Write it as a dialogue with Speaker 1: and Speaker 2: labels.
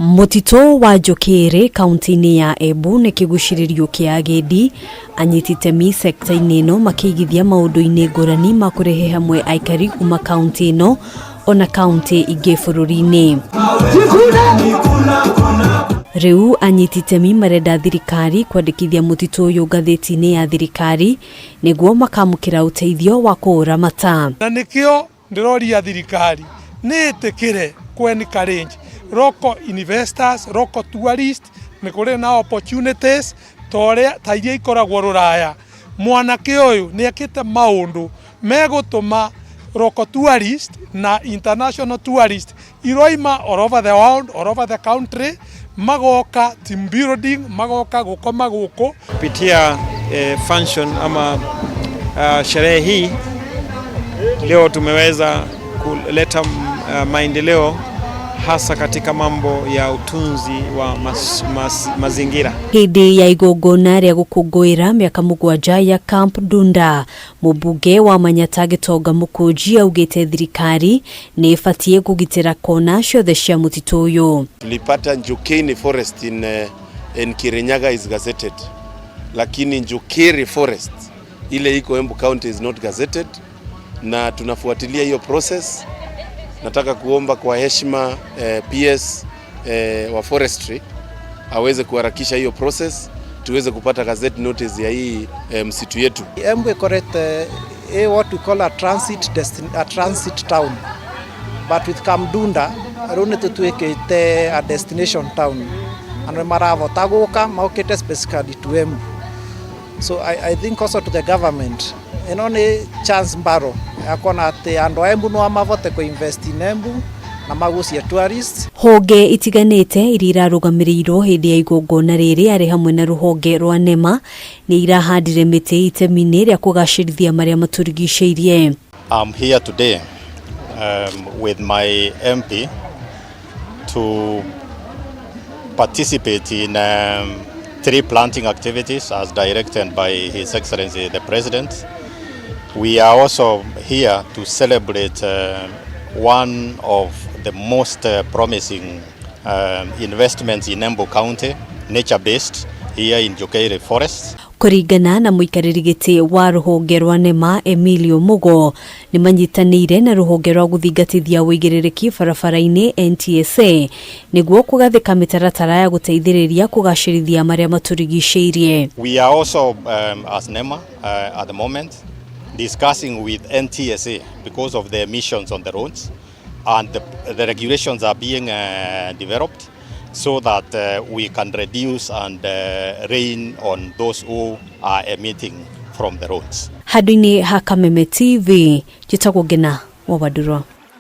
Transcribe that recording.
Speaker 1: Mũtitũ wa Njũkĩrĩ kaunti-inĩ ya Embu nĩ kĩgucĩrĩrio kĩa agendi. Anyiti itemi sekta-inĩ ĩno makĩigithia maũndũ-inĩ ngũrani ma kũrehe hamwe aikari kuma kaunti ĩno ona kaunti ingĩ bũrũri-inĩ. Rĩu anyiti itemi marenda thirikari kwandĩkithia mũtitũ ũyũ ngathĩti-inĩ ya thirikari nĩguo makamũkĩra ũteithio wa kũũramata.
Speaker 2: Na nĩkĩo ndĩroria thirikari nĩ ĩtĩkĩre kũ encourage local investors, local tourists, nĩ kũrĩ na opportunities ta ũrĩa ta iria ikoragwo rũraya. Mwanake ũyũ nĩ ekĩte maũndũ megũtũma local tourist na international tourist iroima all over the world, all over the country, magoka team building, magoka gũkoma gũkũ.
Speaker 3: Kupitia function ama sherehe hii leo tumeweza kuleta maendeleo hasa katika mambo ya utunzi wa mazingira.
Speaker 1: Hĩndĩ ya igongona rĩa gũkũngũĩra mĩaka 7 ya Camp Ndunda, mũmbunge wa Manyata Gĩtonga Mũkũnji augĩte thirikari nĩ ĩbatiĩ kũgitĩra kona ciothe cia mũtitũ ũyũ.
Speaker 4: Tulipata Njukini Forest in Kirinyaga is gazetted, lakini Njukiri Forest ile iko Embu County is not gazetted, na tunafuatilia hiyo process. Nataka kuomba kwa heshima PS wa forestry aweze kuharakisha hiyo process tuweze kupata gazette notice ya hii msitu yetu.
Speaker 5: Embu ĩkorete ĩ what we call a transit town, but with Camp Ndunda rĩu nĩ tũtuĩkĩte a destination town. Andũ nĩ marahota gũka maũkĩte specifically to Embu. So I think also to the government, ĩno nĩ chance mbaro ya kuona atĩ andũ a Embu no mavote kũ invest in Embu na magucie tourists.
Speaker 1: Honge itiganĩte iria irarũgamĩrĩirwo hĩndĩ ya igongona rĩrĩ arĩ hamwe na rũhonge rwa NEMA nĩ irahandire mĩtĩ itemi-inĩ rĩa kũgacĩrithia marĩa matũrigicĩirie.
Speaker 6: I'm here today with my MP to participate in tree planting activities as directed by His Excellency the President. We are also here to celebrate one of the most promising investments in Embu County, nature-based, here in Njukiri Forest.
Speaker 1: Kũringana na mũikarĩri gĩtĩ wa rũhonge rwa NEMA Emilio Mugo, nĩ manyitanĩire na rũhonge rwa gũthingatithia ũigĩrĩrĩki barabara-inĩ NTSA nĩguo kũgathĩka mĩtaratara ya gũteithĩrĩria kũgacĩrithia marĩa matũrigicĩirie.
Speaker 6: We are also, as NEMA, at the moment, discussing with NTSA because of the emissions on the roads, and the regulations are being developed so that we can reduce and rein on those who are emitting from the roads.
Speaker 1: Handũ-inĩ ha Kameme TV, njĩtagwo Ngena wa Wandũrwa.